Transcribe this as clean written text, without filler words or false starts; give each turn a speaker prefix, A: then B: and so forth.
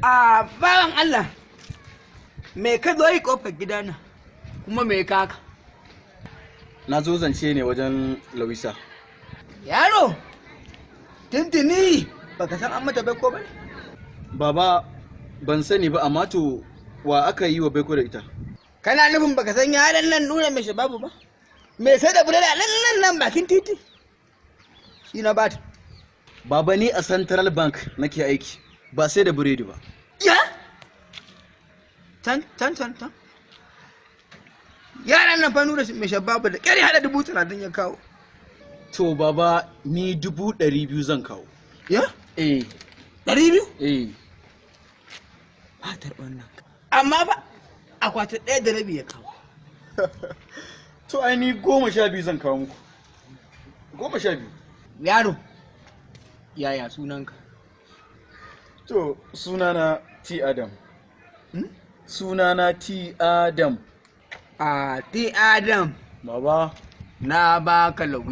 A: A bawan Allah, me ka zo yi kofar gidana, kuma me kaka?
B: Na zo zance ne wajen Lawisa.
A: Yaro, tuntuni baka san an mata baiko ba ne?
B: Baba, ban sani ba, amma to wa aka yi wa baiko da ita?
A: Kana nufin baka san yaron nan Nura mai shababu ba? Me sai da bureda nan nan nan bakin titi? Shi na bata.
B: Baba, ni a Central Bank nake aiki, ba sai da biredi ba.
A: Ya? Can can can can. Yaran nan fa Nura mai shababu da ƙyar haɗa 30,000 ya kawo.
B: To baba, ni 200,000 zan kawo.
A: Ya?
B: Eh.
A: 200?
B: Eh.
A: Fatar wannan. Amma ba akwati 1.5 ya kawo.
B: To ai ni 12 zan kawo muku. 12.
A: Yaro, yaya sunanka?
B: To sunana T Adam.
A: Hmm?
B: Sunana T Adam.
A: A T Adam.
B: Baba.
A: Na baka.